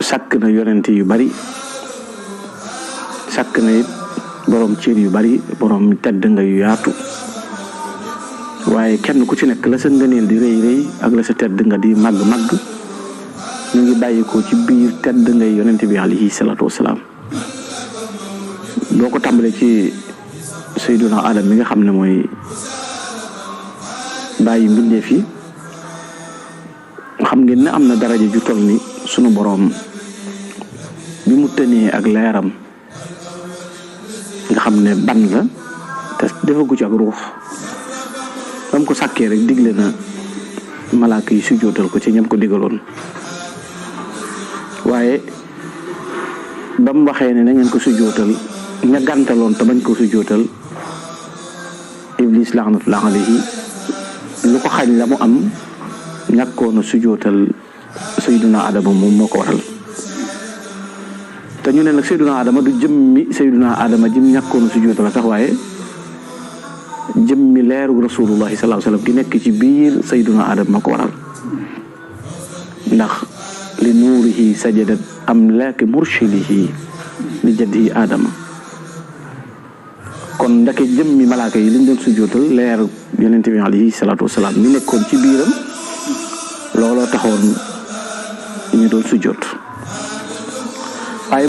sàkk na yonent yu bari sàkk na it borom cër yu bari borom tedd nga yu yaatu waaye kenn ku ci nekk la sa ngëneel di rëy rëy ak la sa tedd nga di màgg màgg ñu ngi bàyyi ko ci biir tedd ngay yonent bi alayhi salaatu wasalaam. boo ko tàmbalee ci Seyduna Adam mi nga xam ne mooy bàyyi mbindeef yi xam ngeen ne am na daraja ju toll ni sunu boroom bi mu tënee ak leeram nga xam ne ban la te defagu ci ak ruux bam ko sàkkee rek digle na malaaka yi sujjóotal ko ci ñam ko digaloon waaye bam waxee ne na ngeen ko sujjóotal ña gàntaloon te bañ ko sujjóotal Iblis laxnatullahi alayhi lu ko xañ la mu am ñàkkoon a sujjóotal Seyduna Adama moom moo ko waral te ñu ne nag Seyduna Adama du jëmmi Seyduna Adama jëm ñàkkoon a sujjóotal sax waaye jëmmi leeru rasulullahi sallallahu alayhi wasallam gi nekk ci biir Seyduna Adama moo ko waral ndax li nuurihi sajadat amlaaki murshidihi li jaddihi Adama kon ndake jëmmi malaaka yi liñ doon sujjóotal leer yonent bi alayhi salaatu wasalaam mi nekkoon ci biiram looloo taxoon ñu doon sujjóot waaye